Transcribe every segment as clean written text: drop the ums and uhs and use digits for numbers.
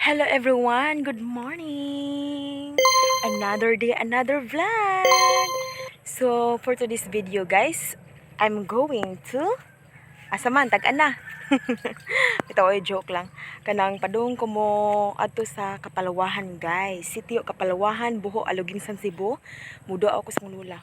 Hello everyone! Good morning! Another day, another vlog! So, for today's video guys, I'm going to... Asa man, tag-ana! Ito ay joke lang. Kanang padung ko mo adto sa Kapalawahan guys. Sitio Kapalawahan, Buho, Aloginsan, Cebu. Mudo ako sa lula.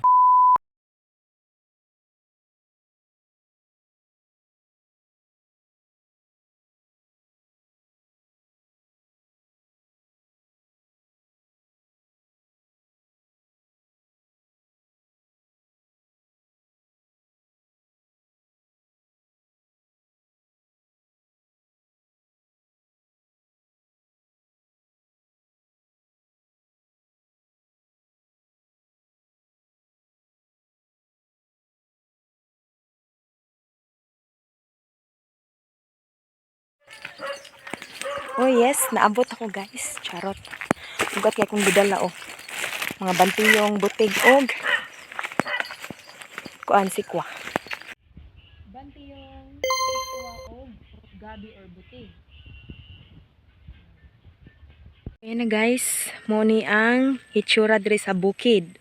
Oh yes, naabot ako guys. Charot. Ugat kay kong gidala oh. Mga bantiyong butig og kuan sikwa. Bantiyong sikwa og gabi or butig. Ayan na guys, mo ni ang hitsura diri sa bukid.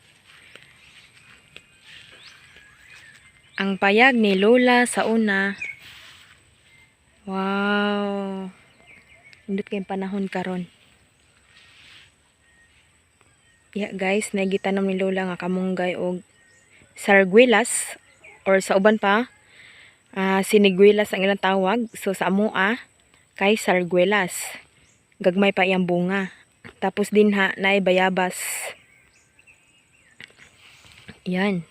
Ang payag ni Lola sa una. Wow. Indot kayong panahon karon. Yeah guys, nagitanom ni Lola nga kamunggay og sarguelas or sa uban pa siniguelas ang ilang tawag. So sa amoa kay sarguelas. Gagmay pa iyang bunga. Tapos dinha naay bayabas. Yan.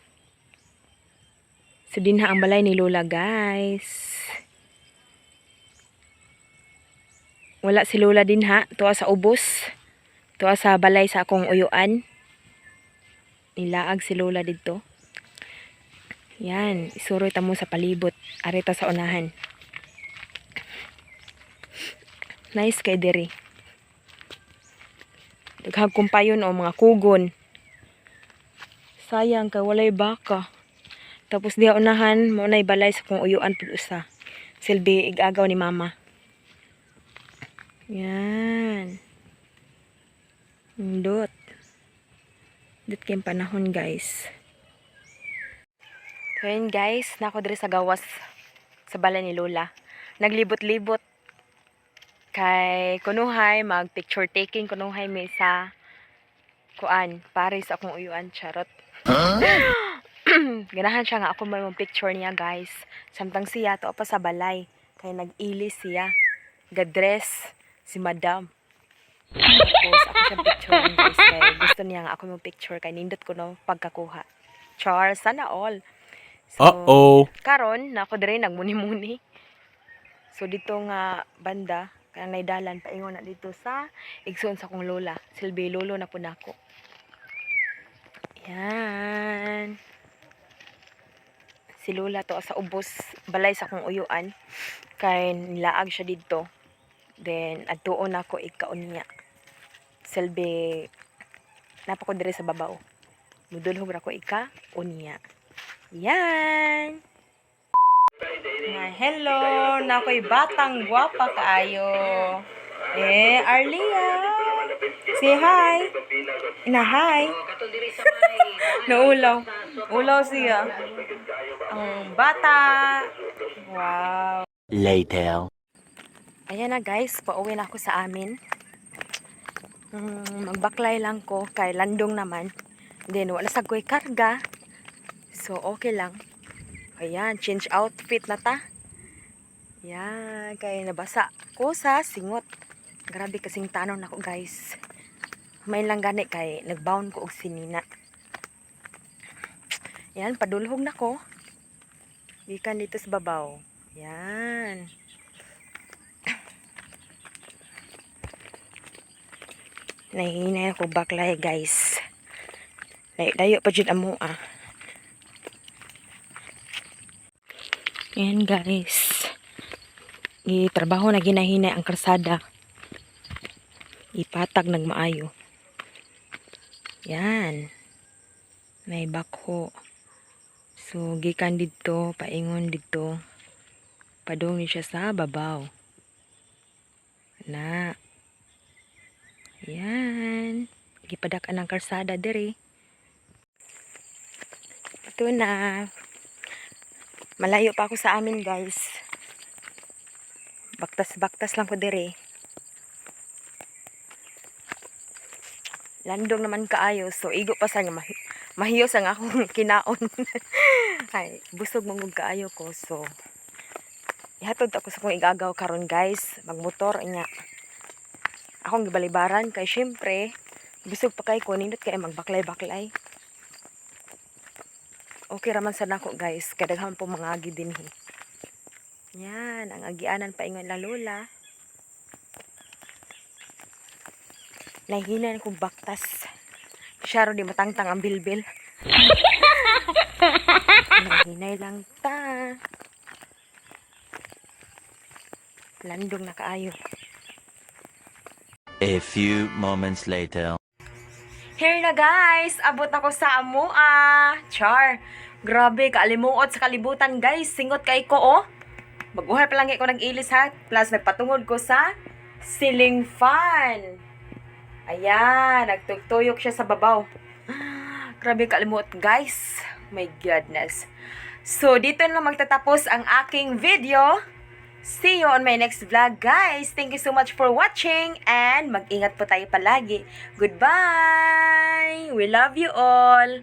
So dinha ang balay ni Lola guys. Wala si Lola dinha, tuwa sa ubos. Tuwa sa balay sa akong uyuan. Nilaag si Lola didto. Yan, isuroy ta mo sa palibot. Arita sa unahan. Nice kay diri. Daghang kumpayon o mga kugon. Sayang kay walay baka. Tapos diha unahan, mo nay balay sa akong uyuan pud usa. Silbi igagaw ni mama. Yan. Indot. Indot kayong panahon, guys. So, yun, guys. Nako diri sa gawas sa balay ni Lola. Naglibot-libot. Kay kunuhay, mag picture taking kunuhay may sa kuan, pare sa akong uyuan, charot. Ganahan siya nga ako may picture niya, guys. Samtang siya to pa sa balay kay nag-ilis siya. Gadress si madam. Tapos ako siyang picture guys kay gusto niya nga ako mo picture kay nindot ko no pagkakuha. Char, sana all. So, Uh-oh. Karon na ako dire nagmuni-muni. So dito nga banda kanang naydalan paingon na dito sa igsoon sa akong lola. Silbi lolo na po nako. Yan. Si lola to sa ubos balay sa akong uyuan kay nilaag siya didto. Then adtuon nako ikaon niya. Silbi napa ko dire sa babaw. Mudulhog ra ko ika unya. Yan. Na hello, na ako'y batang gwapa kaayo. Eh, Arlia. Say hi. Ina hi. Naulaw. Ulaw siya. Ang bata. Wow. Later. Ayan na guys, pauwi na ako sa amin. Magbaklay lang ko kay landong naman. Then wala sa ko'y karga. So okay lang. Ayan, change outfit na ta. Yan, kay nabasa ko sa singot. Grabe kasing tanon nako guys. May lang gani kay nagbaon ko og sinina. Yan, padulhog na ko. Gikan dito sa babaw. Yan. Nahihinay ako baklay guys. Layo pa jud amo ah. Ayan guys. Gitrabaho na ginahinay ang karsada. Ipatag nagmaayo. Yan. May bakho. So gikan didto, paingon didto. Padung ni siya sa babaw. Na. Yan. Gipadak-an ang karsada diri. Ito na. Malayo pa ako sa amin, guys. Baktas-baktas lang ko diri. Landong naman kaayo. So, igo pa sa nga mahiyos ang akong kinaon. Ay, busog man gud kaayo ko. So, ihatod ako sa akong igagaw karon, guys. Magmotor inya. Akong gibalibaran kay syempre busog pa kay ko, nindot kay magbaklay-baklay. Okay raman sa nako, guys, kay daghan po mga agi dinhi. Yan, ang agianan paingon la lola. Nahihinan kong baktas. Siya di matangtang ang bilbil. Nahinay lang ta. Landong na kaayo. A few moments later. Here na, guys, abot ako sa amua. Char. Grabe, kaalimuot sa kalibutan, guys. Singot kay ko, oh. Baguhay pa lang ko nag-ilis ha. Plus nagpatungod ko sa ceiling fan. Ayan, nagtugtuyok siya sa babaw. Grabe kaalimuot, guys. My goodness. So, dito na lang magtatapos ang aking video. See you on my next vlog, guys. Thank you so much for watching and mag-ingat po tayo palagi. Goodbye! We love you all!